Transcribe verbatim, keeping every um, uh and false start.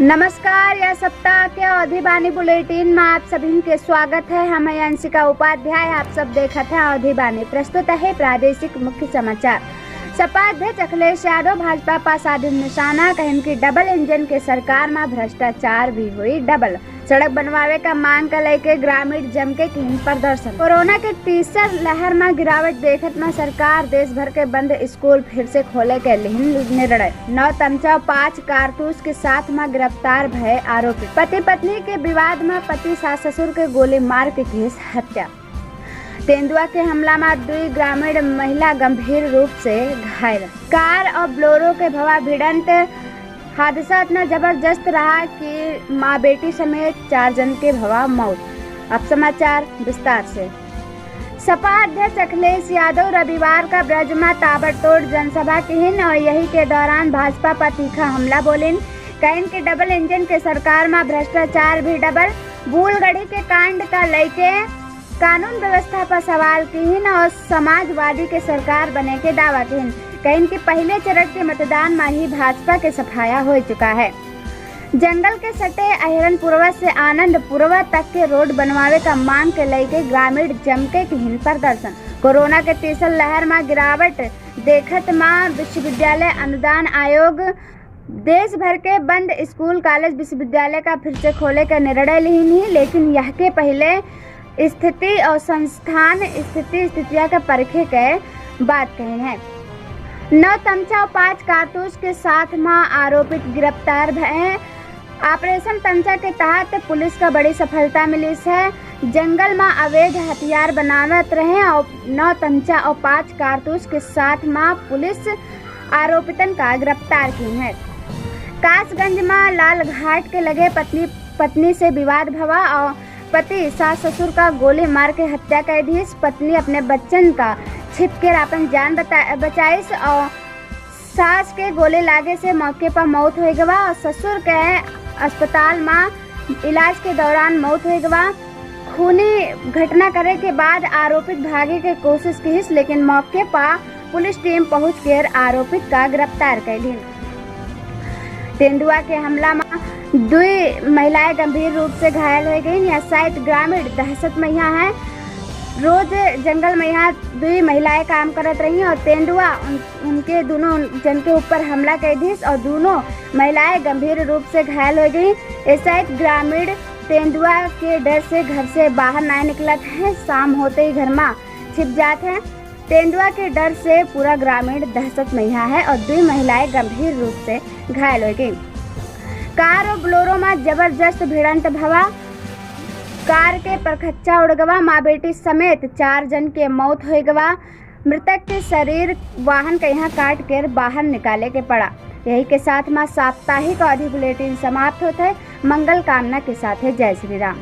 नमस्कार, यह सप्ताह के अवधी बानी बुलेटिन में आप सभी के स्वागत है। हम हैं अंशिका उपाध्याय, आप सब देखत हैं अवधी बानी। प्रस्तुत है प्रादेशिक मुख्य समाचार। सपा अध्यक्ष अखिलेश यादव भाजपा पा साधिन निशाना, कहिन कि डबल इंजन के सरकार में भ्रष्टाचार भी हुई डबल। सड़क बनवावे का मांग का लेके ग्रामीण जम के किहिन प्रदर्शन। कोरोना के तीसर लहर में गिरावट देखत में सरकार देश भर के बंद स्कूल फिर से खोले के लिहिन निर्णय। नौ तमचा और पाँच कारतूस के साथ में गिरफ्तार भए आरोपी। पति पत्नी के विवाद में पति सास ससुर के गोली मार के किहिस हत्या। तेंदुआ के हमला में दुई ग्रामीण महिला गंभीर रूप से घायल। कार और बोलेरो के भवा भिड़ंत। हादसा इतना जबरदस्त रहा कि माँ बेटी समेत चार जन के भवा मौत। अब समाचार विस्तार से। सपा अध्यक्ष अखिलेश यादव रविवार का ब्रज में ताबड़तोड़ जनसभा किहिन और यही के दौरान भाजपा पर तीखा हमला बोलिन। कहिन कि डबल इंजन के सरकार में भ्रष्टाचार भी डबल। बूलगढ़ी के कांड का लेके कानून व्यवस्था पर सवाल किहिन और समाजवादी के सरकार बने के दावा किहिन। कहिन कि पहले चरण के मतदान में ही भाजपा के सफाया हो चुका है। जंगल के सटे अहिरनपुरवा से आनंदपुरवा तक के रोड बनवावे का मांग के लेके ग्रामीण जम के किहिन प्रदर्शन। कोरोना के तीसर लहर में गिरावट देखत में विश्वविद्यालय अनुदान आयोग देश भर के बंद स्कूल, कॉलेज, विश्वविद्यालय का फिर से खोले का निर्णय लिहिन ही, लेकिन यह के पहले स्थिति और संस्थान स्थिति स्थितिया के परखे के बात कहिन है। नौ तमचा और पाँच कारतूस के साथ में आरोपित गिरफ्तार भए। ऑपरेशन तमचा के तहत पुलिस का बड़ी सफलता मिलिस है। जंगल में अवैध हथियार बनावत रहे और नौ तमचा और पाँच कारतूस के साथ में पुलिस आरोपितन का गिरफ्तार किहिन है। कासगंज में लालघाट के लगे पत्नी, पत्नी से विवाद भवा और पति सास ससुर का गोली मार के हत्या कर दिहिस। पत्नी अपने बच्चन का छिप के आपन जान बता-, बचाइस और सास के गोली लागे से मौके पर मौत होइ गवा और ससुर के अस्पताल में इलाज के दौरान मौत होइ गवा। खूनी घटना करे के बाद आरोपित भागे के कोशिश किहिस, लेकिन मौके पर पुलिस टीम पहुंच कर आरोपित का गिरफ्तार कर लिहिन। तेंदुआ के हमला में दुई महिलाएं गंभीर रूप से घायल हो गईं। यह साइत ग्रामीण दहशत में यहाँ है। रोज जंगल में यहाँ दुई महिलाएं काम करत रही और तेंदुआ उन, उनके दोनों जन के ऊपर हमला कर दिस और दोनों महिलाएं गंभीर रूप से घायल हो गईं। ये साइत ग्रामीण तेंदुआ के डर से घर से बाहर ना निकलत हैं, शाम होते ही घर में छिप जात हैं। तेंदुआ के डर से पूरा ग्रामीण दहशत में यहाँ है और दुई महिलाएं गंभीर रूप से घायल हो गईं। कार और बोलेरो में जबरदस्त भिड़ंत भवा। कार के परखच्चा उड़ गवा, माँ बेटी समेत चार जन के मौत हो गवा। मृतक के शरीर वाहन के यहाँ काट कर बाहर निकाले के पड़ा। यही के साथ में साप्ताहिक अवधी बुलेटिन समाप्त होत है। मंगल कामना के साथ है, जय श्री राम।